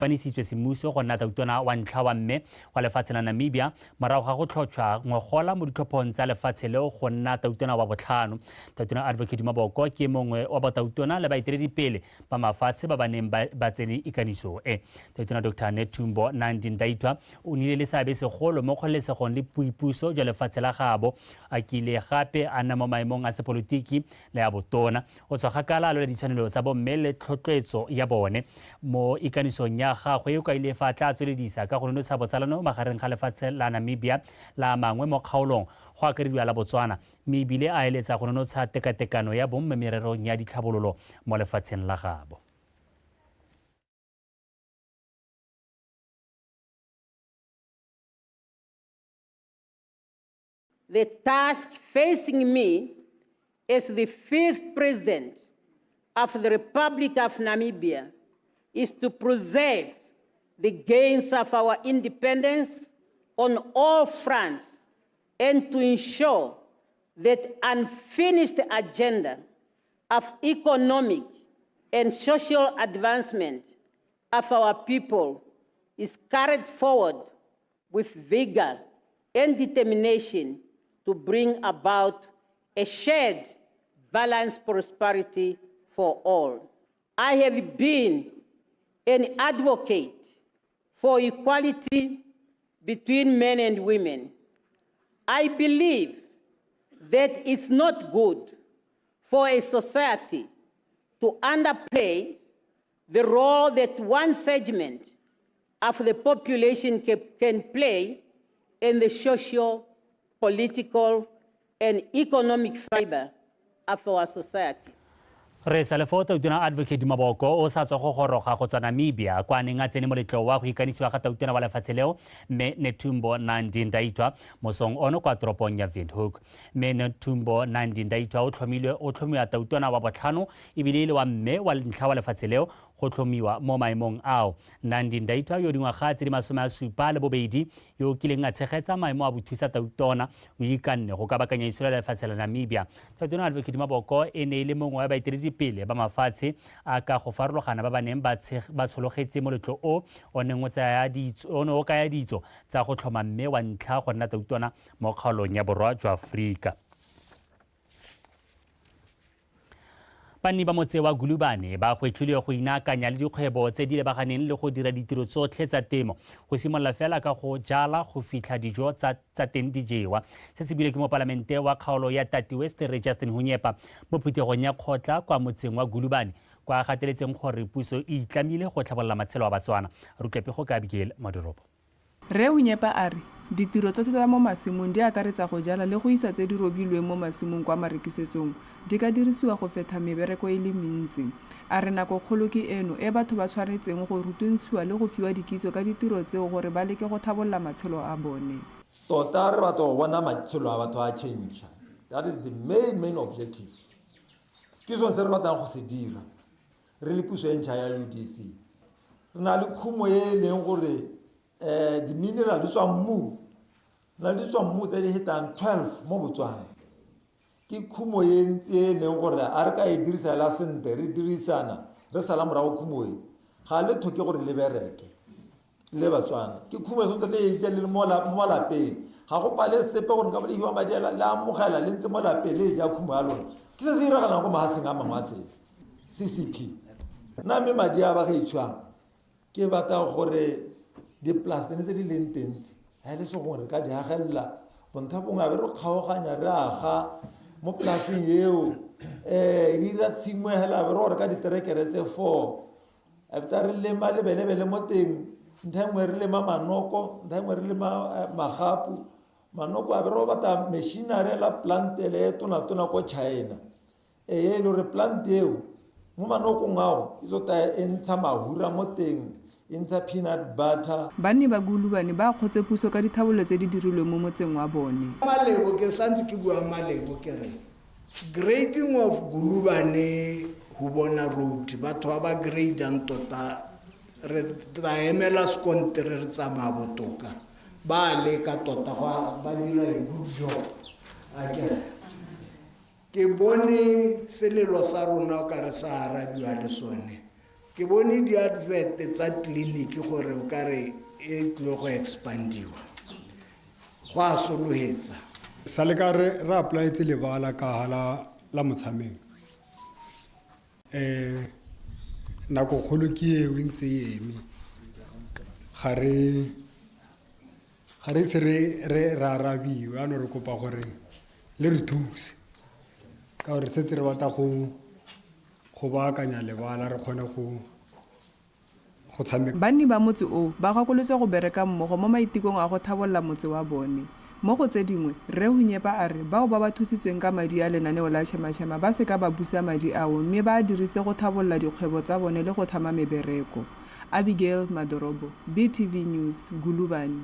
Panisitswe semmuso go nna tautona wa ntlha wa mme wa lefatshe la Namibia morago ga go tlhotšhwa ngogola mo ditlhophong tsa lefatshe leo go nna tautona wa botlhano. Tautona Advocate Maboko ke mongwe wa botautona le baeteledipele ba mafatshe ba ba neng ba tsene ikaniso e. Tautona Dr. Netumbo Nandi-Ndaitwah o nnile le seabe segolo mo kgololesegong le boipuso jwa lefatshe la gaabo, a kile gape a nna mo maemong a sepolotiki le a botona. O tswa kgakala a lwela ditshwanelo tsa bomme le tlhotlhoetso ya bone. Mo ikanisong ya gagwe o kaile fa tla tsweledisa ka go nonotsha botsalano magareng ga lefatshe la Namibia la mangwe mo kgaolong go akarediwa la Botswana, mme ebile a eletsa go nonotsha tekatekano ya bomme mererong ya ditlhabololo mo lefatsheng la gabo. The task facing me as the fifth president of the Republic of Namibia is to preserve the gains of our independence on all fronts and to ensure that unfinished agenda of economic and social advancement of our people is carried forward with vigor and determination to bring about a shared, balanced prosperity for all. I have been an advocate for equality between men and women. I believe that it's not good for a society to underplay the role that one segment of the population can play in the social, political, and economic fiber of our society. Re sa le fo, tautona Advocate Maboko o sa tswa go goroga go tswa Namibia kwa neng a tsene moletlo wa go ikanisiwa ga tautona wa lefatshe leo mme Netumbo Nandi-Ndaitwah mosong ono kwa toropong ya Windhoek. Mme Netumbo Nandi-Ndaitwah o tlhomilwe o tlhomiwa tautona wa botlhano ebile e le wa mme wa ntlha wa lefatshe leo go tlhomiwa mo maemong ao. Nandi-Ndaitwah yo dingwaga tse di 72 yo o kileng a tshegetsa maemo a bothusa tautona o ikanne go kabakanya itsholelo ya lefatshe la Namibia. Tautona Advocate Maboko e ne e le mongwe wa baeteledipele ba mafatshe a ka go farologana ba ba neng ba tshologetse moletlo o o neng o kaya ditso tsa go tlhoma mme wa ntlha go nna tautona mo kgaolong ya borwa jwa Aforika. Banni ba motse wa Gulubane ba gwetlhilwe go inaakanya le dikgwebo tse di lebaganeng le go dira ditiro tsotlhe tsa temo go simolola fela ka go jala go fitlha dijo tsa teng di jewa. Se se buile ke mopalamente wa kgaolo ya Tati West Re Justin Hunyepa mo phuthegong ya kgotla kwa motseng wa Gulubane, kwa gateletseng gore puso e itlamile go tlhabolola matshelo a Batswana. Rutlepego ka Abigail Madoropo. Re Hunyepa a re ditiro tsotlhe tsa mo masimong di akaretsa go jala le go isa tse di robilweng mo masimong kwa marekisetsong di ka dirisiwa go fetha mebereko e le mentsi. A re nako kgolo ke eno e batho ba tshwanetseng go rutuntshiwa le go fiwa dikitso ka ditiro tseo gore ba leke go tlhabolola matshelo a bone. Tota re batla go bona matshelo a batho a change. That is the main objective. Ke sone se re batlang go se dira. Re le puso e ntšha ya UDC. Re na le khumo e e leng gore di-mineral di tswa mmu, na di tswa mmu tse di hetang 12 mo Botswana. Ke khumo e ntsi e leng gore a re ka e dirisa la sentle, re dirisana re sala morago khumo e ga le tlhoke gore le bereke le Batswana. Ke khumo e tshwanetse le e je le mo malapeng, ga go pale sepe gore nka bolehiwa madi a le amogela le ntse mo lapeng le e ja khumo ya lona. Ke se se iragalang ko mafatsheng a mangwe a sele CCP. Nna mme madi a ba ga itshwang ke batla gore dipolase tse di leng teng tse ga e le se gongwe re ka di agelela bontha bongwe a be re kgaoganya re aga mo polaseng eo, re dira tshimo hela be re go reka diterekere tse 4, a be re lema lebelebele mo teng, ntlha nngwe re lema manoko, ntlha nngwe re lema magapu manoko, a be re go batla machinery la plantele e tona-tona ko China, e le gore plant eo mo manokong ao e tsota e ntsha mahura mo teng, e ntsha peanut butter. Banni ba Gulubane ba kgotse puso ka dithabollo tse di dirilweng mo motseng wa bone. Malebo ke santse ke bua Malebo ke re grading of Gulubane ho bona road, batho ba ba gradang tota re tla emela sekontere re tsamaya botoka, ba leka tota go ba dira a good job. Akere ke bone selelo sa rona o ka re sa arabiwa le sone. Ke bone di-advert tsa tleliniki gore o kare e tlile go expandiwa, go a solohetsa. Sa le ka re applyetse lebala ka hala la motshameko. Nako kgolo ke eo e ntse e eme. Ga re ise re arabiwe, jaanong re kopa gore le re thuse ka gore setse re batla go baakanya lebala re kgone go tshameka. Banni ba motse oo ba gakolotswe go bereka mmogo mo maitekong a go tlhabolola motse wa bone. Mo go tse dingwe, Rre Hunyepa a re bao ba ba thusitsweng ka madi a lenaneo la Chema Chema ba seka ba busa madi ao mme ba a dirise go tlhabolola dikgwebo tsa bone le go tlhama mebereko. Abigail Madorobo, BTV News, Gulubane.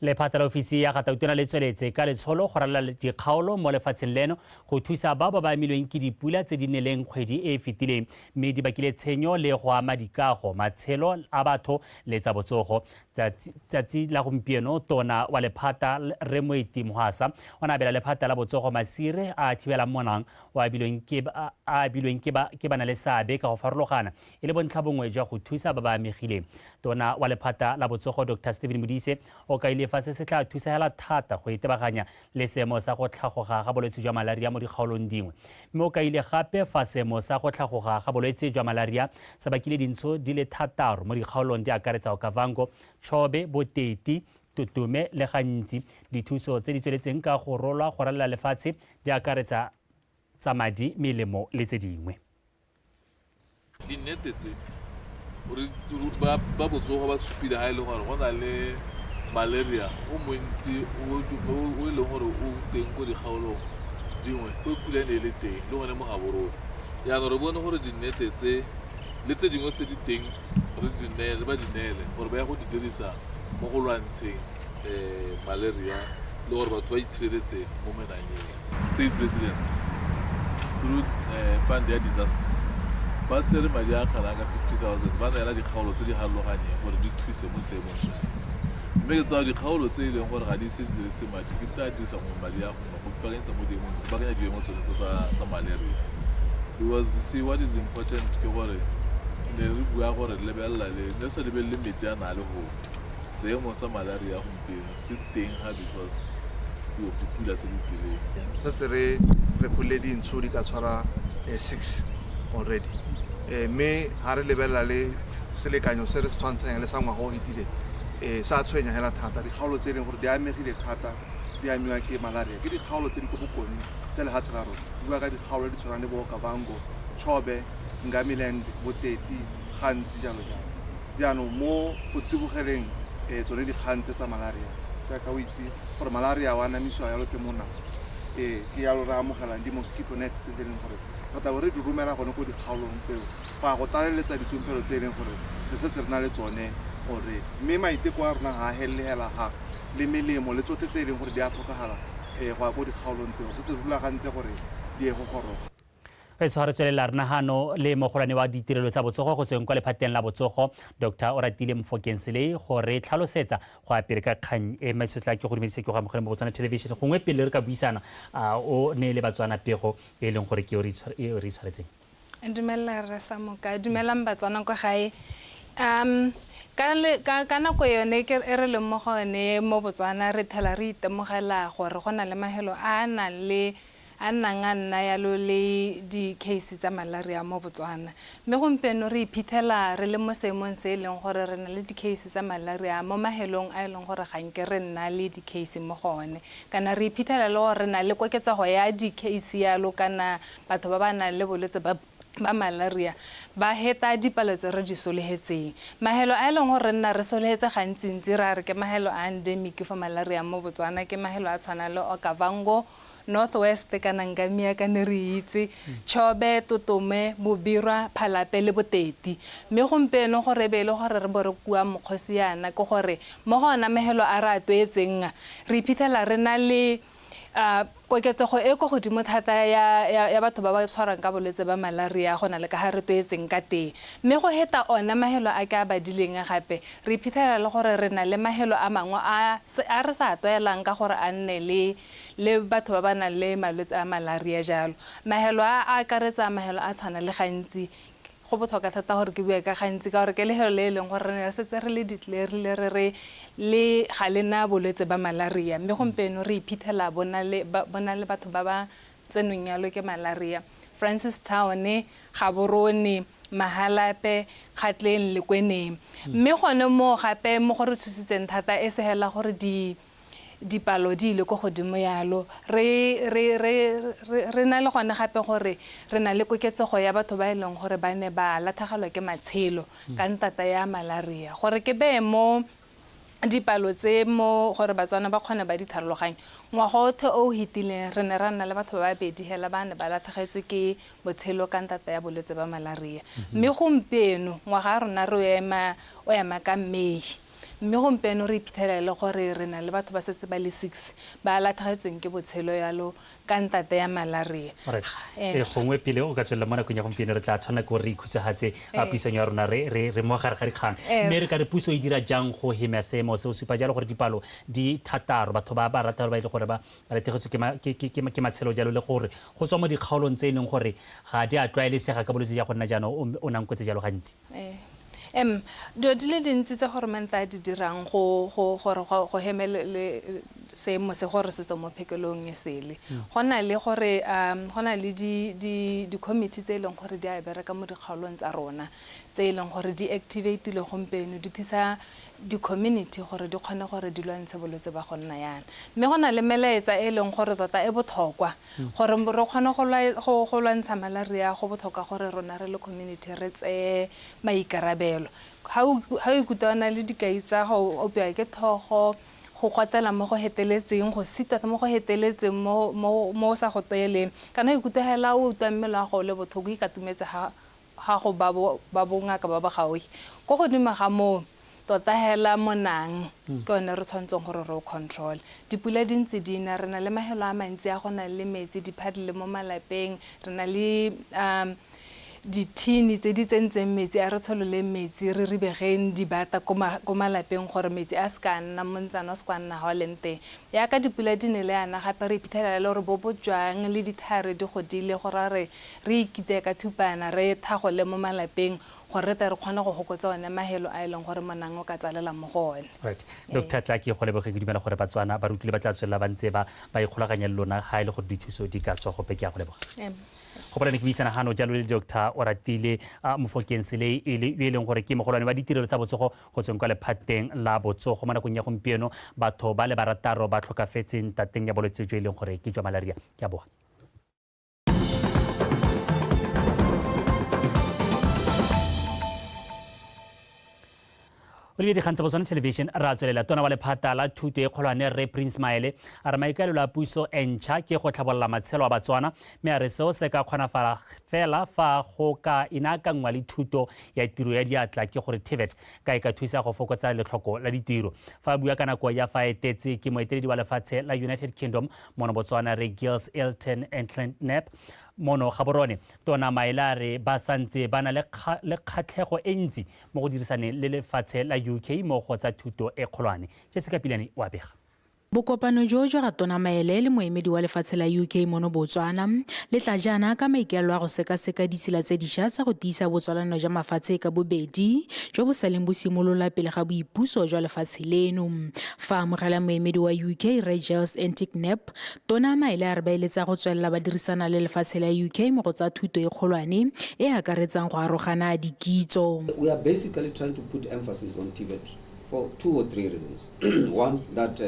Lephata la ofisi ya ga Tautona le tsweletse ka letsholo go ralala dikgaolo mo lefatsheng leno go thusa bao ba ba amilweng ke dipula tse di neleng kgwedi e e fetileng mme di bakile tshenyo le go ama dikago, matshelo a batho le tsa botsogo. Tsatsi la gompieno tona wa lephata Rre Moeti Mohwasa o ne a abela lephata la botsogo masire a thibelang monang o abilweng ke bana le seabe ka go farologana e le bontlha bongwe jwa go thusa ba ba amegileng. Tona wa lephata la botsogo Dr. Stephen Modise o kaile fa se se tla thusa hela thata go itebaganya le seemo sa go tlhagoga ga bolwetse jwa malaria mo dikgaolong dingwe. Mme o kaile gape fa seemo sa go tlhagoga ga bolwetse jwa malaria sa bakile dintsho di le 6 mo dikgaolong di akaretsa Okavango, Chobe, Boteti, Tutume le gantsi. Dithuso tse di tsweletseng ka go rolwa go ralala lefatshe di akaretsa tsa madi, melemo le tse dingwe. Dinnete tse ba botsogo ba supile ga e le gore go na le malaria o montsi o e leng gore o teng ko dikgaolong dingwe ko pula ne e le teng le gone mo Gaborone. Jaanong re bone gore dinnete tse le tse dingwe tse di teng re ba di neele gore ba ya go di dirisa mo go lwantsheng malaria le gore batho ba itshireletse mo menangeng. State president through fund ya disaster ba tsere madi a kanang ka 50,000 ba neela dikgaolo tse di harologanyeng gore di thuse mo seemong sone. Mme ke tsaya dikgaolo tse e leng gore ga di ise di dirise madi ke tla dirisa mo madi a gongwe go ipaakanyetsa mo diemong, go baakanya diemo tsone tsa malaria. Because see what is important ke gore ne re bua gore lebelela le ne sa lebelele metsi a na le go seemo sa malaria gompieno se teng ga because dipula tse di tlileng. Setse re kgole dintsho di ka tshwara 6 already. Mme ha re lebelela le selekanyo se re se tshwantshanyang le sa ngwaga o fetileng sa tshwenya hela thata. Dikgaolo tse e leng gore di amegile thata di amiwa ke malaria ke dikgaolo tse di ko bokone tsa lefatshe la rona. Di bua ka dikgaolo di tshwanang le bo Okavango, Chobe, Ngamiland, Boteti, gantsi jalo jalo. Jaanong mo go tsibogeleng tsone dikgang tse tsa malaria, jaaka o itse gore malaria wa anamisiwa jalo ke monang, ke jalo re amogelang di-mosquito net tse e leng gore re tla bo re di romela gone ko dikgaolong tseo go ya go tlaleletsa ditsompelo tse e leng gore re setse re na le tsone already. Mme maiteko a rona ga a helele hela ga le melemo le tsotlhe tse e leng gore di a tlhokagala go ya ko dikgaolong tseo setse re rulagantse gore di ye go goroga. Re tshware tswelela re nagano le mogolwane wa ditirelo tsa botsogo go tsweng kwa lephateng la botsogo Dr. Oratile Mofokeng-Selei go re tlhalosetsa go apere ka kgang e masotla ke go dumedise ke go amogele mo Botswana Television. Gongwe pele re ka buisana o ne le Batswana pego e leng gore ke e re itshwaretseng. Dumela re Samoka, dumelang Batswana kwa gae. Ka nako yone ke e re leng mo go yone mo Botswana re thela re itemogela gore go na le mahelo a nang le a nnang a nna yalo le di-case tsa malaria mo Botswana. Mme gompieno re iphitlhela re le mo seemong se e leng gore re na le di-case tsa malaria mo mahelong a e leng gore ga nke re nna le di-case mo go one. Kana re iphitlhela le gore re na le koketsego ya di-case yalo kana batho ba ba nang le bolwetse ba malaria ba heta dipalo tse re di solehetseng. Mahelo a e leng gore re nna re solehetse gantsintsi ra re ke mahelo a endemic for malaria mo Botswana ke mahelo a tshwana le Okavango, Northwest kana Ngamia ka ne re itse, Chobe, Totome, Bobirwa, Phalape le Boteti. Mme gompieno gore be le gore re bo re kua mokgosi yana ke gore mo go ona mahelo a re a tlwaetseng re iphitlhela re na le koketsego e ko godimo thata ya batho ba ba tshwarang ka bolwetse ba malaria go na le ka ga re tlwaetseng ka teng. Mme go heta ona mahelo a ke a badileng gape re iphitlhela le gore re na le mahelo a mangwe a re sa tlwaelang ka gore a nne le batho ba ba nang le malwetse a malaria jalo. Mahelo a akaretsa mahelo a tshwana le gantsi go botlhokwa thata gore ke bue ka gantsi ka gore ke lefelo le e leng gore re ne re setse re le declare-ile re re le ga le na bolwetse ba malaria, mme gompieno re iphitlhela bo na le batho ba ba tsenweng yalo ke malaria. Francistown, Gaborone, Mahalape, Kgatleng le Kweneng. Mme gone mo gape mo go re thusitseng thata e se hela gore dipalo di ile ko godimo yalo, re na le gone gape gore re na le koketsego ya batho ba e leng gore ba ne ba latlhegelwa ke matshelo ka ntata ya malaria. Gore ke beye mo dipalo tse mo gore Batswana ba kgone ba di tharologanye, ngwaga otlhe o o fetileng re ne ra nna le batho ba babedi hela ba ne ba latlhegetswe ke botshelo ka ntata ya bolwetse ba malaria. Mme gompieno ngwaga a rona re o ema ka May, mme gompieno re iphitlhela le gore re na le batho ba setse ba le 6 ba latlhegetsweng ke botshelo yalo ka ntate ya malaria. Gongwe pele o ka tswelela mo nakong ya gompieno re tla tshwanela ke gore re ikhutsagatse puisanyo ya rona re mo gare ga dikgang, mme re ka re puso e dira jang go hema seemo seo supa jalo gore dipalo di thataro, batho ba ba rataro ba e le gore ba latlhegetswe ke matshelo jalo, le gore go tswa mo dikgaolong tse e leng gore ga di a tlwaelesega ka bolwetse ja go nna jaanong o nankotse jalo gantsi. Dilo di le dintsi tse government a di dirang go hemele seemo se gore se tswa mo phekelong e sele. Go na le gore go na le di-committee tse e leng gore di a bereka mo dikgaolong tsa rona, tse e leng gore di activate-ile gompieno, di thusa di-community gore di kgone gore di lwantshe bolwetse ba go nna yana. Mme go na le melaetsa e leng gore tota e botlhokwa gore re kgone go lwantsha malaria. Go botlhokwa gore rona re le community re tseye maikarabelo. Ga o ikutlwa o na le dikai tsa go opiwa ke tlhogo, go gotela mo go heteletseng, go sita mo go heteletseng mo o sa go toeleng, kana o ikutlwa hela o utlwa mmele wa gago o le botlhoko, o ikatumetse ga go ba bongaka ba ba gaufi. Ko godimo ga moo tota hela monang ke one re tshwanetseng gore re o control. Dipula di ntse di na, re na le mahelo a mantsi a go na le metsi, diphadile mo malapeng, re na le dithini tse di tsentseng metsi, a re tshololeng metsi, re ribegeng dibata ko malapeng gore metsi a se ka nna montsana, a se ka nna ga o leng teng. Yaka dipula di ne le yana gape re iphitlhela le gore bo bojwang le dithare di godile, gore re ikite ka thupana re thagole mo malapeng gore re tle re kgone go fokotsa one mahelo a e leng gore monang o ka tsalela mo go one. Right. Dr. Tlaki, go leboge, ke dumela gore Batswana ba rutlile ba tla tswelela ba ntse ba ikgolaganya le lona ga e le gore dithuso di ka tswa gope. Ke a go leboga. Go bona ne ke buisana gano jalo le Dr. Oratile Mofokeng Sele, e leng gore ke mogolwane wa ditirelo tsa botsogo go tsweng kwa lephateng la botsogo. Mo nakong ya gompieno batho ba le barataro ba tlhokafetseng tateng ya bolwetse jo e leng gore ke jwa malaria. Ke a boa. Olivier Dikgang tsa Botswana Television ra tswelela. Tona wa lephata la thuto e kgolwane Rre Prince Maele a re maikaelelo a puso e ntšha ke go tlhabolola matshelo a Batswana, mme a re seo se ka kgonafala fela fa go ka inaakangwa le thuto ya tiro ya diatla, ke gore TVET ka e ka thusa go fokotsa letlhoko la ditiro. Fa a bua ka nako ya fa etetse ke moeteledi wa lefatshe la United Kingdom mono Botswana Rre Giles Elton Entlenknap mono Gaborone, Tona Maele a re ba santse ba na le kgatlhego e ntsi mo go dirisaneng le lefatshe la UK mo go tsa thuto e kgolwane. Jessica Pilane wa bega. Bokopano jo jwa ga Tona Maele le moemedi wa lefatshe la UK mono Botswana le tla jaana ka maikaelelo a go sekaseka ditsela tse dišwa tsa go tiisa botsalano jwa mafatshe ka bobedi jo bo saleng bo simolola pele ga boipuso jwa lefatshe leno. Fa amogela moemedi wa UK Rre Giles Enticknap, Tona Maele a re ba eletsa go tswelela ba dirisana le lefatshe la UK mo go tsa thuto e kgolwane e akaretsang go arogana dikitso. We are basically trying to put emphasis on TVET for 2 or 3 reasons. One, that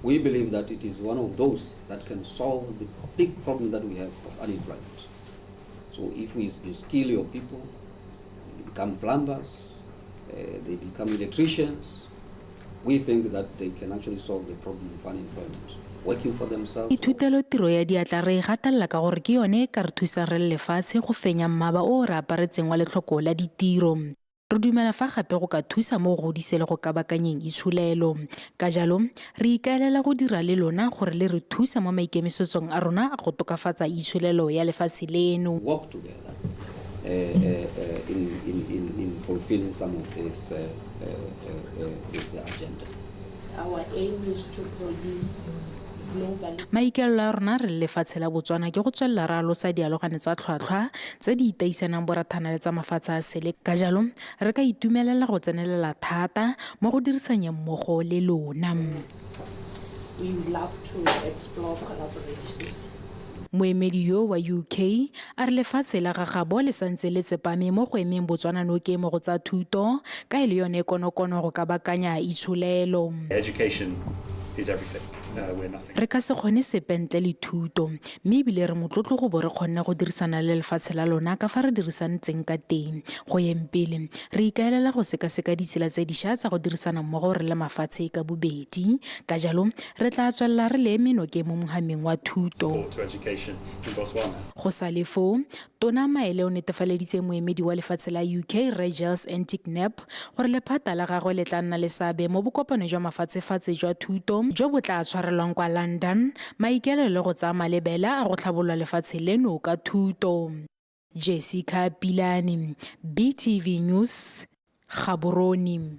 we believe that it is one of those that can solve the big problem that we have of unemployment. So if you skill your people, they become plumbers, they become electricians, we think that they can actually solve the problem of unemployment, working for themselves. Ithutelo tiro ya diatla re e gatelela ka gore ke yone e ka re thusang re le lefatshe go fenya mmaba o re aparetseng wa letlhoko la ditiro. Re dumela fa gape go ka thusa mo go godise le go kabakanyeng itsholelo. Ka jalo, re ikaelela go dira le lona gore le re thusa mo maikemisetsong a rona a go tokafatsa itsholelo ya lefatshe leno. Work together in fulfilling some of this the agenda. Our aim is to produce globally. Maikaelelo a rona re le lefatshe la Botswana ke go tswelela re alosa dialogane tsa tlhwatlhwa tse di itaisanang borathana le tsa mafatshe a sele, ka jalo re ka itumelela go tsenelela thata mo go dirisanyeng mmogo le lona. We would love to explore collaborations. Moemedi yo wa UK a re lefatshe la gagabo le santse le tsepame mo go emeng Botswana nokeng mo go tsa thuto ka e le yone konokono go ka bakanya itsholelo. Education is everything. We're nothing. Re ka se kgone sepe ntle le thuto, mme ebile re motlotlo go bo re kgonne go dirisana le lefatshe la lona ka fa re dirisantseng ka teng. Go yeng pele, re ikaelela go sekaseka ditsela tse dišwa tsa go dirisana mmogo re le mafatshe ka bobedi. Ka jalo, re tla tswelela re le eme nokeng mo mohameng wa thuto. Support to education in Botswana. Go sa le foo, Tona Maele o netefaleditse moemedi wa lefatshe la UK Rre Giles Enticknap gore lephata la gagwe le tla nna le seabe mo bokopano jwa mafatshefatshe jwa thuto jo bo tla tshwarelwang kwa London, maikaelelo le go tsaya malebela a go tlhabolola lefatshe leno ka thuto. Jessica Pilane, BTV News, Gaborone.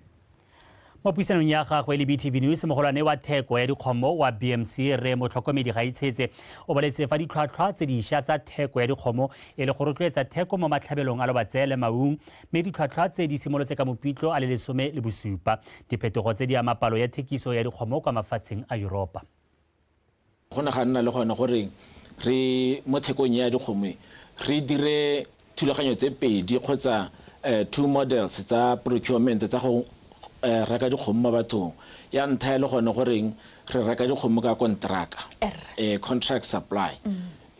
Mo puisanong ya gagwe le BTV News, mogolwane wa theko ya dikgomo wa BMC Rre Motlhokomedi Gaitshetse o boletse fa ditlhwatlhwa tse dišwa tsa theko ya dikgomo e le go rotloetsa theko mo matlhabelong a Lobatse le Maung, mme ditlhwatlhwa tse di simolotse ka Mopitlo a le 17. Diphetogo tse di ama palo ya thekiso ya dikgomo kwa mafatsheng a Yuropa. Go ne ga nna le gone gore re mo thekong ya dikgomo re dire thulaganyo tse pedi kgotsa two models tsa procurement tsa go reka dikgomo mo bathong. Ya ntlha e le gone goreng re reka dikgomo ka kontraka, contract supply.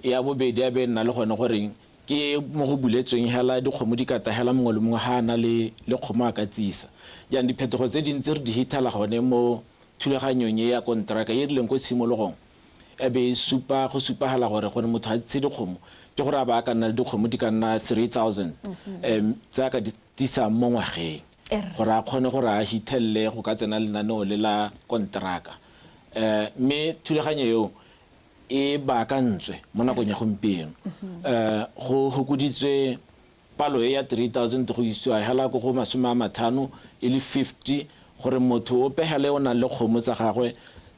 Ya bobedi ya be nna le gone goreng ke mo go buletsweng hela dikgomo di ka tahela mongwe le mongwe ha a na le kgomo a ka tsisa. Jaanong diphetogo tse dintsi re di hitela gone mo thulaganyong e ya kontraka e rileng ko tshimologong, e be e supa go supagala gore motho a tse dikgomo ke gore a ba a ka nna le dikgomo di ka nna 3000 tse a ka di tsisang mo ngwageng, gore a kgone gore a hithelle go ka tsena lenaneo le la kontraka. Mme thulaganyo eo e baakantswe mo nakong ya gompieno. Go fokoditswe palo e ya 3000 go isiwa hela ko go 50 e le 50, gore motho ope hele o nang le kgomo tsa gagwe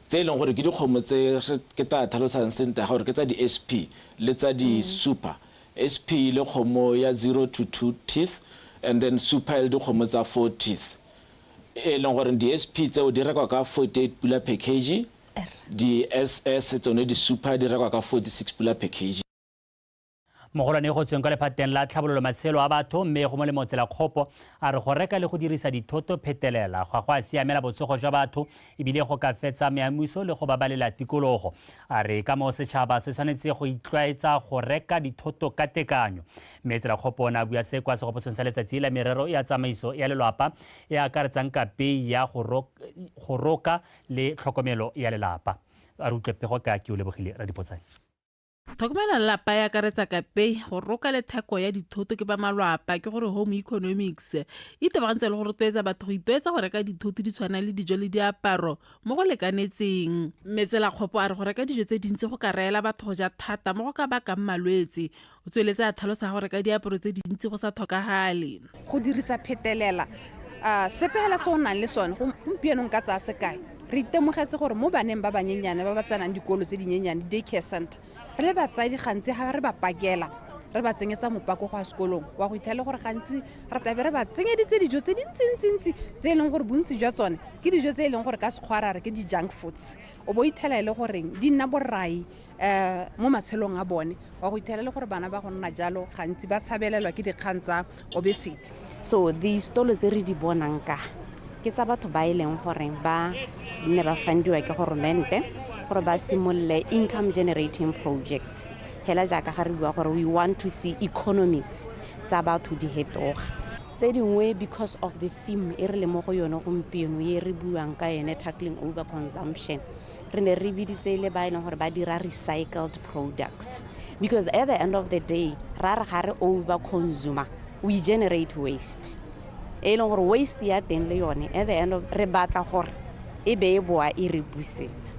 tse e leng gore ke dikgomo tse ke tla tlhalosang sentle gore ke tsa di-SP le tsa di-super. SP le kgomo ya 0 to 2 teeth, and then super le dikgomo tsa 4 teeth. E leng gore di-SP tseo di rekwa ka 48 pula per kg, di-SS tsone di-super di rekwa ka 46 pula per kg. Mogolwane go tsweng kwa lephateng la tlhabololo matshelo a batho mme go molemo tsela kgopo a re go reka le go dirisa dithoto phetelela ga go a siamela botsogo jwa batho ebile go ka fetsa meamuso le go babalela tikologo. A re ka moo setšhaba se tshwanetse go itlwaetsa go reka dithoto ka tekanyo. Mme tsela kgopo o ne a bua se kwa segopotsong sa letsatsi la merero ya tsamaiso ya lelapa e akaretsang kapei ya go roka le tlhokomelo ya lelapa. A re utlwe pego ka ke o lebogile Radipotsane. Tlhokomela lelapa e akaretsa kapei go roka le theko ya dithoto ke ba malwapa, ke gore home economics e itebagantse le go rotloetsa batho go itwaetsa go reka dithoto di tshwana le dijo le diaparo mo go lekanetseng. Mme tsela kgopo a re go reka dijo tse dintsi go ka reela batho go ja thata mo go ka bakang malwetse. O tsweletse a tlhalosa go reka diaparo tse dintsi go sa tlhokagale. Go dirisa phetelela sepe hela se o nang le sone gompieno nka tsaya sekai, re itemogetse gore mo baneng ba banyenyane ba ba tsenang dikolo tse dinyenyane daycare center, re le batsadi gantsi ga re ba pakela re ba tsenyetsa mopako go ya sekolong, wa go ithela gore gantsi re tlabe re ba tsenyeditse dijo tse dintsintsi tse e leng gore bontsi jwa tsone ke dijo tse e leng gore ka sekgwa ra re ke di-junk foods. O bo ithela e le goreng di nna borai mo matshelong a bone, wa go ithela le gore bana ba go nna jalo gantsi ba tshabelelwa ke dikgang tsa obesity. So distolo tse re di bonang ka ke tsa batho ba e leng gore ba ne ba fundiwa ke goromente gore ba simolole income generating projects. Hela jaaka ga re bua gore we want to see economies tsa batho di hetoga. Tse dingwe because of the theme e re le mo go yone gompieno e re buang ka yone, tackling over consumption, re ne re biditse le ba e leng gore ba dira recycled products, because at the end of the day ra re ga re over consumer, we generate waste. E leng gore waste ya teng le yone at the end of re batla gore e be e boa e re busetsa.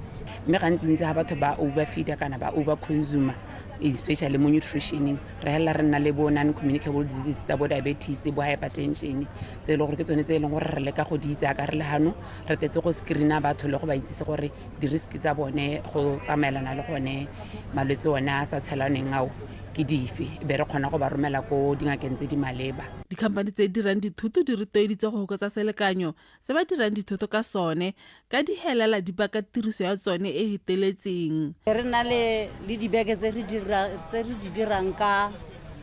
Mme gantsi-ntsi ga batho ba overfeeder kana ba over consumer, Especially mo nutritioneng re helela re nna le bo non-communicable diseases tsa bo diabetes, bo hypertension, tse e leng gore ke tsone tse e leng gore re leka go di itse ka re le hano re tetse go screena batho le go ba itsise gore di-risk tsa bone go tsamaelana le gone malwetse one a sa tshelaneng ao ke dife, be re kgona go ba romela ko dingakeng tse di maleba. Dikhamphani tse di dirang dithoto di rotloeditswe go fokotsa selekanyo se ba dirang dithoto ka sone ka di helela di baka tiriso ya tsone e feteletseng. Re na le dibeke tse re di dirang ka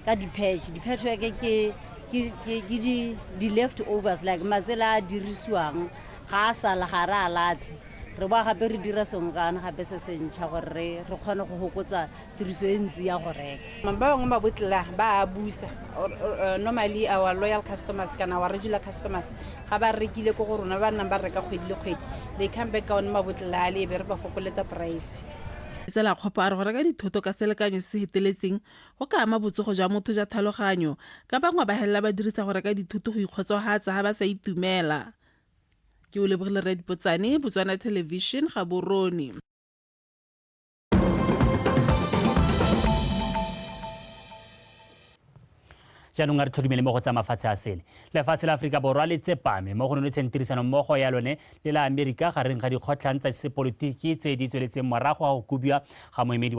di-patch. Di-patchwork ke di-leftovers like matsela a dirisiwang ga a sala ga re a latlhe. Re boa gape re dira sengwe ka one gape se se ntšha gore re kgone go fokotsa tiriso e ntsi ya go reka. Ba bangwe ba botlela ba a busa. Normally our loyal customers kana our regular customers ga ba rekile ko go rona ba nnang ba reka kgwedi le kgwedi, they come back ka one mabotlela a le be re ba fokoletsa price. Tsela kgopo a re go reka dithoto ka selekanyo se se feteletseng go ka ama botsogo jwa motho jwa tlhaloganyo, ka bangwe ba helela ba dirisa go reka dithoto go ikgotsofatsa ga ba sa itumela. Ke o lebogile Red Potsane, Botswana Television, Gaborone. Jaanong a re tlhodumele mo go tsa mafatshe a sele. Lefatshe la Aforika Borwa le tsepame mo go nonotsheng tirisanommogo ya lone le la Amerika gareng ga dikgotlhang tsa sepolotiki tse di tsweletseng morago ga go kobiwa ga moemedi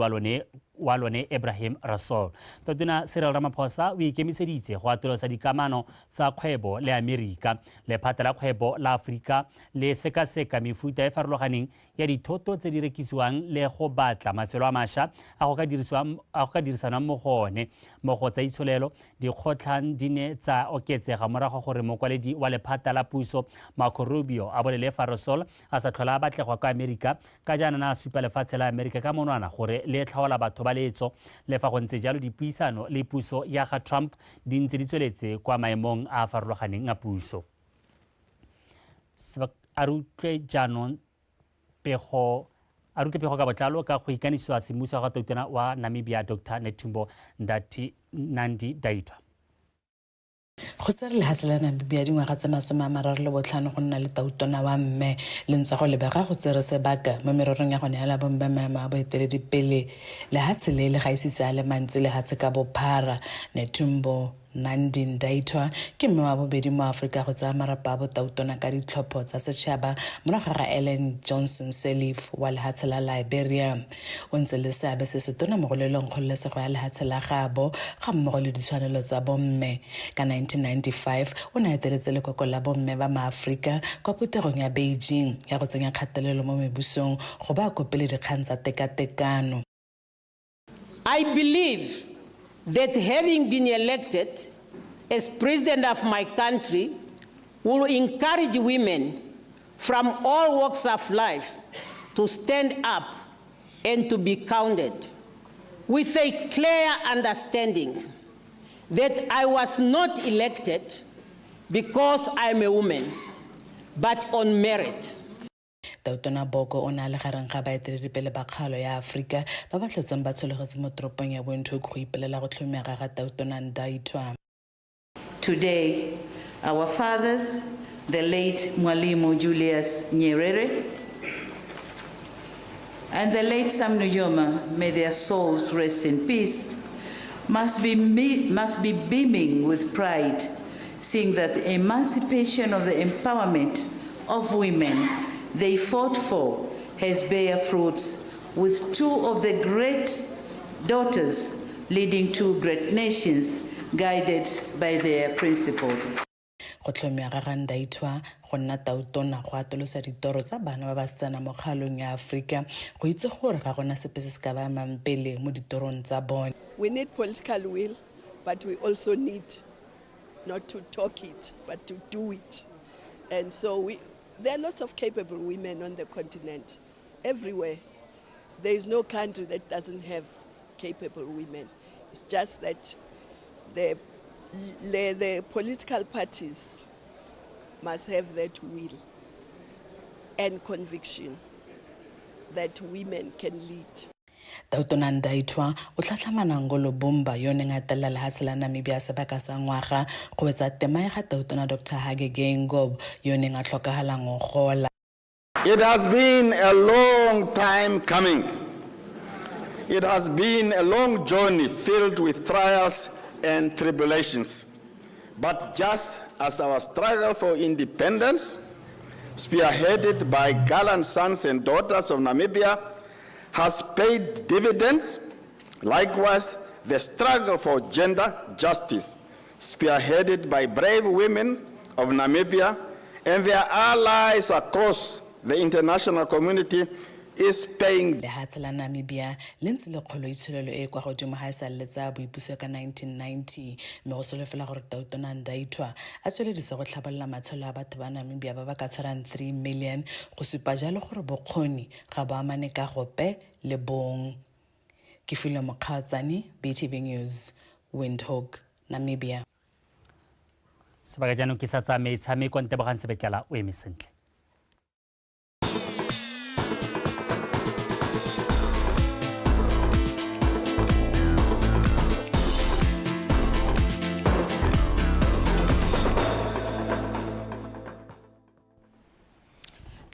wa lone Ebrahim Rasool. Tautona Cyril Ramaphosa o ikemiseditse go atolosa dikamano tsa kgwebo le Amerika. Lephata la kgwebo la Aforika le sekaseka mefuta e farologaneng ya dithoto tse di rekisiwang le go batla mafelo a mašwa a go ka dirisanwang mo go one. Mo go tsa itsholelo, dikgotlhang di ne tsa oketsega morago gore mokwaledi wa lephata la puso Marco Rubio a bolele fa Rasool a sa tlhola a batlegwa kwa Amerika ka jaana a supa lefatshe la Amerika ka monwana gore le tlhaola batho ba letso. Le fa go ntse jalo, dipuisano le puso ya ga Trump di ntse di tsweletse kwa maemong a a farologaneng a puso. A re utlwe jaanong pego ka botlalo ka go ikanisiwa semmuso ga tautona wa Namibia Dr. Netumbo Nandi-Ndaitwah. Go tsere lehatshe la Namibia dingwaga tse 35 go nna le tautona wa mme le ntswa go lebega go tsere sebaka mo mererong ya gone ya la bomme maemo a boeteledipele. Lehatshe le le gaisitse a le mantsi lehatshe ka bophara. Netumbo Nandi-Ndaitwah ke mme wa bobedi mo Aforika go tsaya marapo a botautona ka ditlhopho tsa setšhaba morago ga Ellen Johnson Sirleaf wa lehatshe la Liberia. O ntse le seabe se setona mo go lweleng kgololesego ya lehatshe la gaabo ga mmogo le ditshwanelo tsa bomme. Ka 1995 o ne a eteletse lekoko la bomme ba maAforika kwa phuthegong ya Beijing ya go tsenya kgatelelo mo mebusong go ba kopele dikgang tsa tekatekano. I believe that having been elected as president of my country will encourage women from all walks of life to stand up and to be counted, with a clear understanding that I was not elected because I'm a woman, but on merit. Tautona Boko o ne a le gareng ga baeteledipele ba kgaolo ya Aforika ba ba tlhotseng ba tshologetse mo toropong ya Windhoek go ipelela go tlhomega ga Tautona Ndaitwah. Today, our fathers, the late Mwalimu Julius Nyerere and the late Sam Nujoma, may their souls rest in peace, must be beaming with pride, seeing that the emancipation of the empowerment of women they fought for has bear fruits, with two of the great daughters leading two great nations guided by their principles. Go tlhomiwa ga ga Ndaitwah go nna tautona go atolosa ditoro tsa bana ba basetsana mo kgaolong ya Aforika go itse gore ga gona sepe se se ka ba emang pele mo ditorong tsa bone. We need political will, but we also need not to talk it, but to do it. And so there are lots of capable women on the continent, everywhere. There is no country that doesn't have capable women. It's just that the political parties must have that will and conviction that women can lead. Tautona Ndaitwah o tlhatlhamana Ngolo Bomba yo neng a etelela lehatshe la Namibia sebaka sa ngwaga go wetsa tema ya ga Tautona Dr. Hage Geingob yo neng a tlhokagala ngogola. It has been a long time coming. It has been a long journey filled with trials and tribulations. But just as our struggle for independence, spearheaded by gallant sons and daughters of Namibia, has paid dividends, likewise, the struggle for gender justice, spearheaded by brave women of Namibia and their allies across the international community, is paying. Lehatshe la Namibia le ntse le kgolo itsholelo e kwa godimo ga e sa le tsa boipuso ka 1990, mme go solofela gore Tautona Ndaitwah a tsweledise go tlhabolola matshelo a batho ba Namibia ba ba ka tshwarang 3 million, go supa jalo gore bokgoni ga bo amane ka gope le bong. Ke Filwe Mokgatsane, BTV News, Windhoek, Namibia. Sebaka jaanong ke sa tsa metshameko, Ntebogang Sebetlela o eme sentle.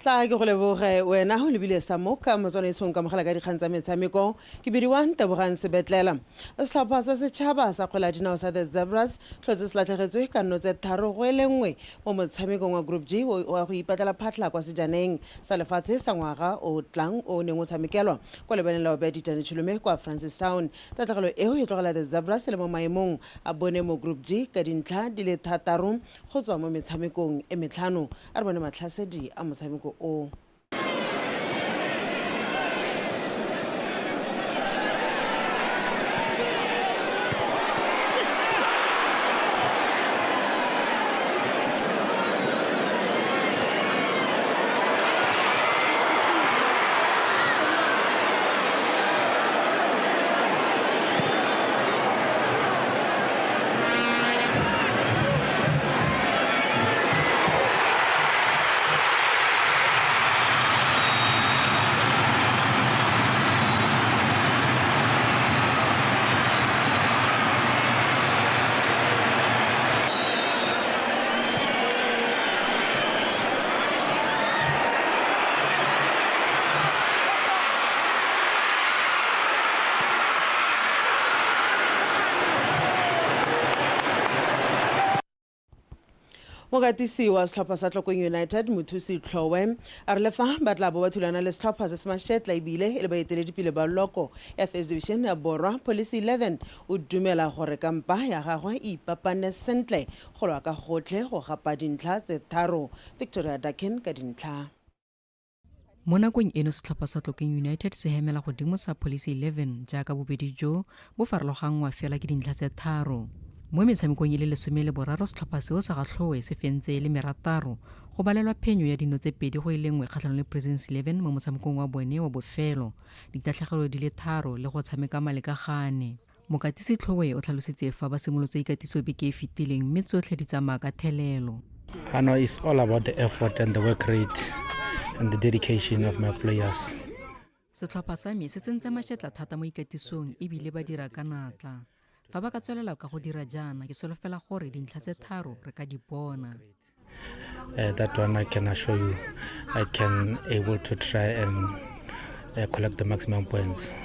Tla ke go leboge wena o lebile sa moka motswana e tshong ka mogala ka dikgang tsa metshameko ke bidiwa Ntebogang Sebetlela. Setlhopha sa setšhaba sa kgwele ya dinao sa The Zebras tlhotse se latlhegetswe ka nno tse 3-1 mo motshamekong wa Group G wa go ipatlela phatlha kwa sejaneng sa lefatshe sa ngwaga o tlang o neng o tshamekelwa kwa lebaleng la Obedi Tane Tshilome kwa Francistown. Tatlhegelo eo e tlogela The Zebras le mo maemong a bone mo Group G ka dintlha di le 6 go tswa mo metshamekong e 5. A re bone matlhasedi a motshameko o. Mokatisi wa setlhopha sa Tlokong United Mothusi Tlhowe a re le fa ba tla bo ba thulana le setlhopha se se mašetla ebile e le baeteledipele ba loko ya First Division ya Borwa Police 11, o dumela gore kampa ya gagwe e ipapane sentle go lwa ka gotlhe go gapa dintlha tse 3. Victoria Dakin ka dintlha. Mo nakong eno setlhopha sa Tlokong United se hemela godimo sa Police 11 jaaka bobedi jo bo farologanngwa fela ke dintlha tse 3. Mo metshamekong e le 13 setlhopha seo sa Gatlhowe se fentse le merataro go balelwa phenyo ya dino tse 2-1 kgatlhanong le Prisons 11 mo motshamekong wa bone wa bofelo, ditatlhegelo di le 3 le go tshameka malekagane. Mokatisi Tlhowe o tlhalositse fa ba simolotse ikatiso beke e fetileng mme tsotlhe di tsamaya ka thelelo. I know it's all about the effort and the work rate and the dedication of my players. Setlhopha sa me se tsentse mašetla thata mo ikatisong ebile ba dira ka natla. Fa ba ka tswelela ka go dira jaana ke solofela gore dintlha tse 3 re ka di bona. That one I can assure you I can able to try and collect the maximum points.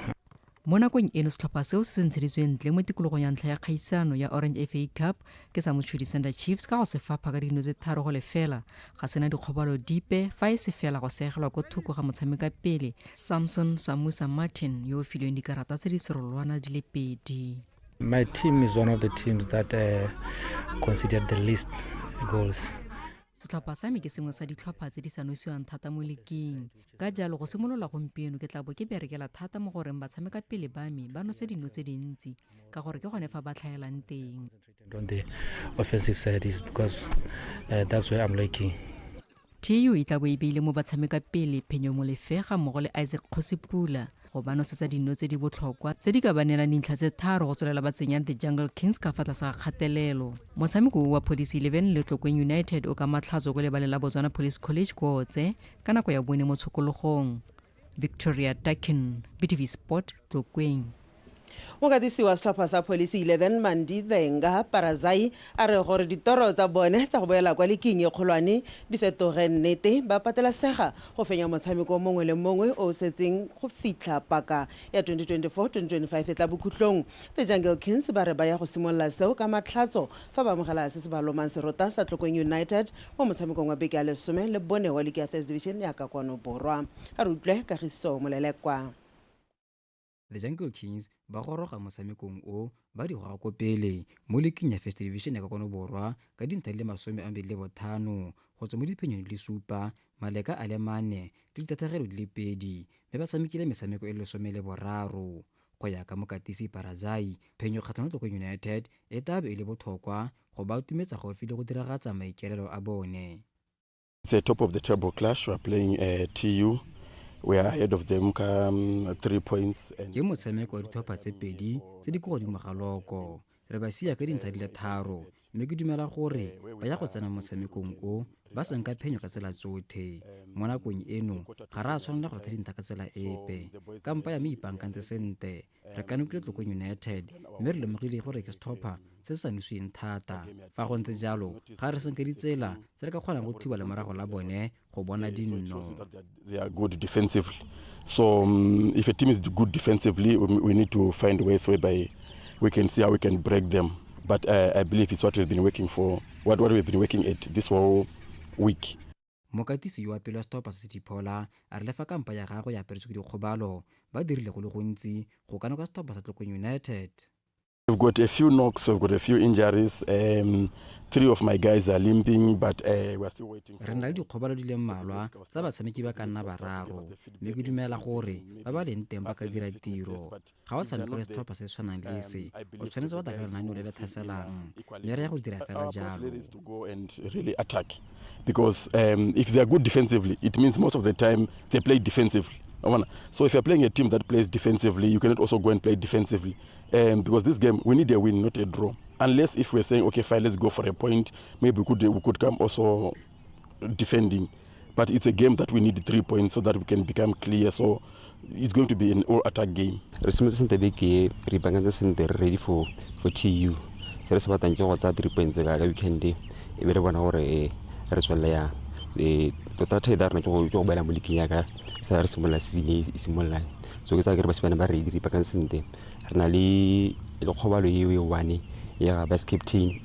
Mo nakong eno setlhopha seo se ntsheditswe ntle mo tikologong ya ntlha ya kgaisano ya Orange FA Cup ke sa Mochudi Center Chiefs ka go se fapha ka dino tse 3-0, ga sena dikgobalo dipe fa e se fela go segelwa ko thoko ga motshameka pele Samson Samusa Martin yo o filweng dikarata tse di serolwana di le 2. My team is one of the teams that considered the least goals. Setlhopha sa me ke sengwe sa ditlhopha tse di sa nosiwang thata mo leking. Ka jalo go simolola gompieno ke tla bo ke berekela thata mo goreng batshameka pele ba me ba nose dino tse dintsi ka gore ke gone fa ba tlhaelang teng. On the offensive side is because that's where I'm lacking. TU e tla bo e beile mo batshameka pele Phenyo Molefe ga mmogo le Isaac Kgosipula go ba nosetsa dino tse di botlhokwa tse di ka ba neelang dintlha tse 3 go tswelela ba tsenya The Jungle Kings ka fa tlase ga kgatelelo. Motshameko wa Police 11 le Tlokong United o ka matlhatso ko lebaleng la Botswana Police College ko Otse ka nako ya 4 mo tshokologong. Victoria Dakin, BTV Sport, Tlokweng. Mokatisi wa setlhopha sa Police 11 Mandi Venga Parazai a re gore ditoro tsa bone tsa go boela kwa leking e kgolwane di fetoge nnete, ba patelesega go fenya motshameko mongwe le mongwe o setseng go fitlha paka ya 2024-2025 e tla bokhutlong. The Jungle Kings ba re ba ya go simolola seo ka matlhatso fa ba amogela se se ba lomang serota sa Tlokong United mo motshamekong wa beke ya 14 wa liki ya First Division ya ka kwano borwa. A re utlwe Kagiso Molelekwa. The Jungle Kings ba goroga motshamekong o ba di goga ko pele mo leking ya First Division ya ka kwano borwa ka dintlha di le 25 go tswa mo diphenyong di le 7, maleka a le 4 le ditatlhegelo di le 2, mme ba tshamekile metshameko e le 13. Go ya ka mokatisi Parazai, phenyo kgatlhanong le Tlokong United e tla be e le botlhokwa go ba atumetsa gaufi le go diragatsa maikaelelo a bone. It's a top of the table clash. We are playing TU. We are ahead of them 3 points. Ke motshameko wa ditlhopha tse pedi tse di ko godimo ga loko. Re ba sia ka dintlha di le 3, mme ke dumela gore ba ya go tsena motshamekong o ba senka phenyo ka tsela tsotlhe. Mo nakong eno ga re a tshwanela go ratha dintlha ka tsela epe. Kampa ya me ipaakantse sentle, re kanokile Tlokong United mme re lemogile gore ke setlhopha se se sa nosiweng thata. Fa go ntse jalo, ga re senke ditsela tse re ka kgonang go thiba lemorago la bone go bona dinno. They are good defensively. So if a team is good defensively, we need to find ways whereby we can see how we can break them. But I believe it's what we've been working for, what we've been working at this whole week. Mokatisi yo wa pele wa setlhopha sa City Phola a re le fa kampa ya gagwe ya aperetswe ke dikgobalo, ba dirile go le gontsi go kanoka setlhopha sa Tlokong United. We've got a few knocks, we've got a few injuries. 3 of my guys are limping, but we are still waiting. Re na le dikgobalo di le mmalwa tsa batshameki ba ka nna 3, mme ke dumela gore ba ba leng teng ba ka dira tiro. Ga o tshameka le setlhopha se se tshwanang le se, o tshwanetse wa tla ka lenaneo le le tlhaselang, mme re ya go dira fela jalo. To go and really attack, because if they are good defensively, it means most of the time they play defensively. So if you're playing a team that plays defensively, you cannot also go and play defensively. Because this game, we need a win, not a draw. Unless if we're saying, okay, fine, let's go for a point, maybe we could come also defending. But it's a game that we need 3 points so that we can become clear. So it's going to be an all-attack game. Re simolotse sentle beke e, re ipaakantse sentle, re ready for TU. Se re se batlang ke go tsaya 3 points ka weekend e be re bona gore re tswelela yang. Tota thata ya rona ke go boela mo league yaka sa re simolola season e simolola. So ke tsaya ke re basimane ba ready, re ipaakantse sentle. Re na le kgobalo eo e one ya vice captain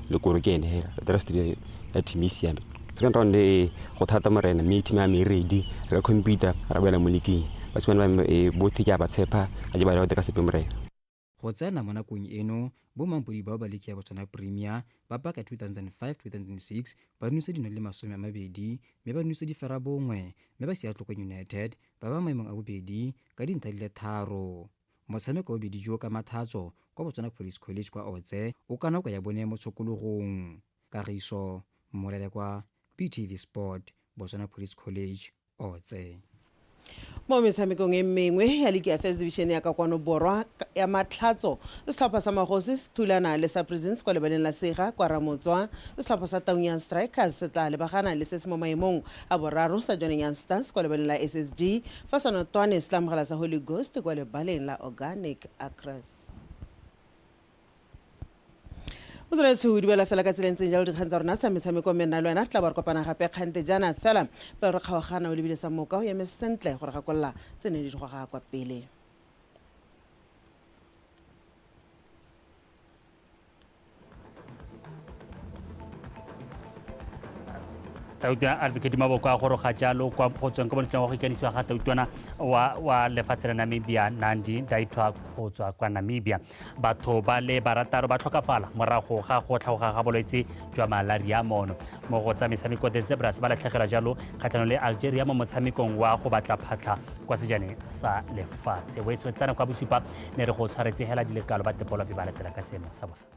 le koro ke ene hela, the rest ya team e siame. Second round go thata morena, mme team ya me e ready, re ka compete ra boela mo league. Basimane ba me botlhe ke a ba tshepa, ga ke ba laote ka sepe morena. Go tsena mo nakong eno, bo mampodi bao ba liki ya Botswana Premier ba paka 2005-2006 ba nose dino le 20, mme ba nose di 9, mme ba sia Tlokong United ba ba maemong a bobedi ka dintlha di le 3. Motshameko wa bobedi jo ka mathatso kwa Botswana Police College kwa Otse o ka nako ya bone mo tshokologong. Kagiso Molelekwa, BTV Sport, Botswana Police College, Otse. Mo metshamekong e mengwe ya ligi ya First Division ya ka kwano borwa ya matlhatso, setlhopha sa Magosi se thulana le sa Prisons kwa lebaleng la Sega kwa Ramotswa. Setlhopha sa Taung Young Strikers se tla lebagana le se se mo maemong a boraro sa Jwaneng Young Stars kwa lebaleng la SSG, fa sa Notwane se tla amogela sa Holy Ghost kwa lebaleng la Organic Acres. Motswaletsho o dumela fela ka tsela e ntseng jalo dikgang tsa rona tsa metshameko, mme nna le wena tla ba re kopana gape kgante jaana fela pele re kgaogana o lebile sa moka o eme sentle gore gakolola tse ne di goga kwa pele. Tautwana Advocate Maboko a goroga jalo kwa go tsweng kwa moletlong wa go ikanisiwa ga tautwana wa lefatshe la Namibia Nandi Ndaitwah go tswa kwa Namibia. Batho ba le 6 ba tlhokafala morago ga go tlhagoga ga bolwetse jwa malaria mono. Mo go tsa metshameko, The Zebras ba latlhegela jalo kgatlhanong le Algeria mo motshamekong wa go batla phatlha kwa sejaneng sa lefatshe. O e tswetsana kwa bosupa ne re go tshwaretse hela dilekalo ba tepolo ba latela ka seemo sa bosa.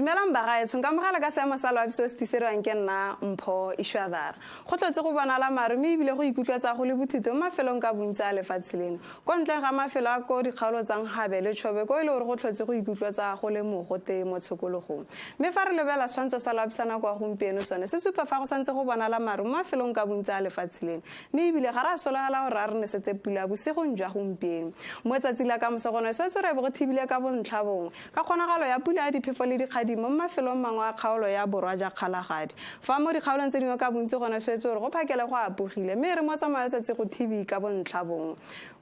Dumelang bagaetsho, nka mogala ka seemo sa loapi seo se tisediwang ke nna Mpho Ishwadara. Go tlotse go bonala maru mme ebile go ikutlwetsa go le bothito mo mafelong ka bontsi a lefatshe leno. Kwa ntleng ga mafelo a ko dikgaolo tsa Nhabe le Chobe ko e le gore go tlhotse go ikutlwetsa go le mogote mo tshokologong. Mme fa re lebela setshwantsho sa loapi sa nako ya gompieno sone se supa fa go santse go bonala maru mo mafelong ka bontsi a lefatshe leno. Mme ebile ga re a sologela gore a re nesetse pula bosigong jwa gompieno. Mo tsatsi la kamoso gone swetse re be go thibile ka bontlha bongwe ka kgonagalo ya pula ya diphefo le dikgadimo mo mafelong mangwe a kgaolo ya borwa ja Kgalagadi. Fa mo dikgaolong tse dingwe ka bontsi gone swetse gore go phakele go apogile mme re mo tsamaya letsatsi go thibi ka bontlha bongwe.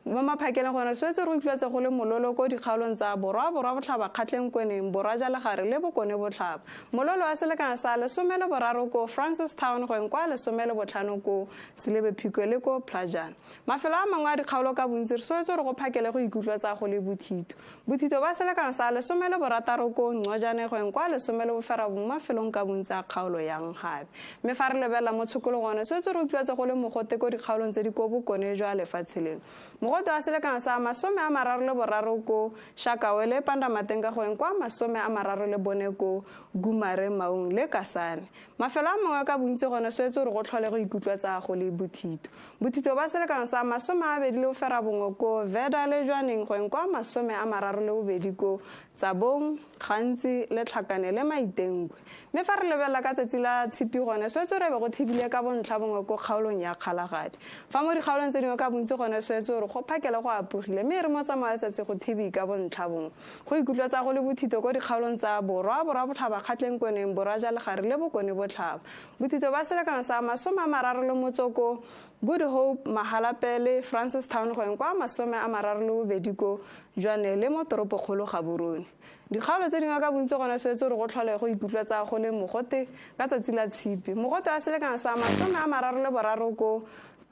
Mo maphakeleng gone swetse re utlwetse go le mololo ko dikgaolong tsa borwa, borwa botlhaba, Kgatleng Kweneng, borwa ja Legare le bokone botlhaba. Mololo wa selekano sa 13 ko Francistown go eng kwa 15 ko Selebe Phikwe le ko Plajana. Mafelo a mangwe a dikgaolo ka bontsi re swetse re go phakele go ikutlwetsa go le bothito. Bothito ba selekano sa 16 ko Ncojane go eng kwa 19 mafelong ka bontsi a kgaolo ya Nhabe. Mme fa re lebelela mo tshokologong swetse re utlwetse go le mogote ko dikgaolong tse di ko bokone jwa lefatshe leno. Mogote wa selekano sa 33 ko Shakawe le Pandamatenga go eng kwa 34 ko Gumare Maung le Kasane. Mafelo a mangwe ka bontsi gone swetse re go tlhole go ikutlwetsa go le bothito. Bothito ba selekano sa 29 ko Veda le Jwaneng go eng kwa 32 ko Tsabong, Gantsi le Tlhakane le Maitengwe. Mme fa re lebelela ka tsatsi la tshipi gone swetse re be go thibile ka bontlha bongwe ko kgaolong ya Kgalagadi. Fa mo dikgaolong tse dingwe ka bontsi gone swetse re go phakele go apogile mme re mo tsamaya letsatsi go thibi ka bontlha bongwe. Go ikutlwetsa go le bothito ko dikgaolong tsa borwa, borwa botlhaba, Kgatleng Kweneng, borwa ja Legare le bokone botlhaba. Bothito ba selekano sa 30 ko Good Hope, Mahalapele, Francistown go eng kwa 32 ko Jwaneng le mo toropokgolo Gaborone. Dikgaolo tse dingwe ka bontsi gone swetse re go tlhole go ikutlwetsa go le mogote ka tsatsi la tshipi. Mogote wa selekano sa 33 ko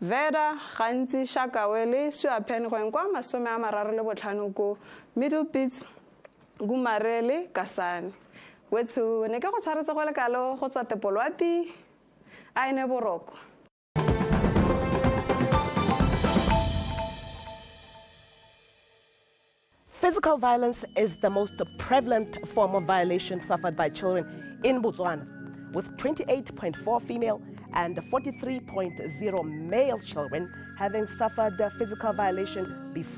Veda, Gantsi, Shakawe le Suapen go eng kwa 35 ko Middlepits, Gumare le Kasane. Wetsho ne ke go tshwaretse go le kalo go tswa Tepoloapi a ene boroko. Physical violence is the most prevalent form of violation suffered by children in Botswana, with 28.4 female and 43.0 male children having suffered physical violation before.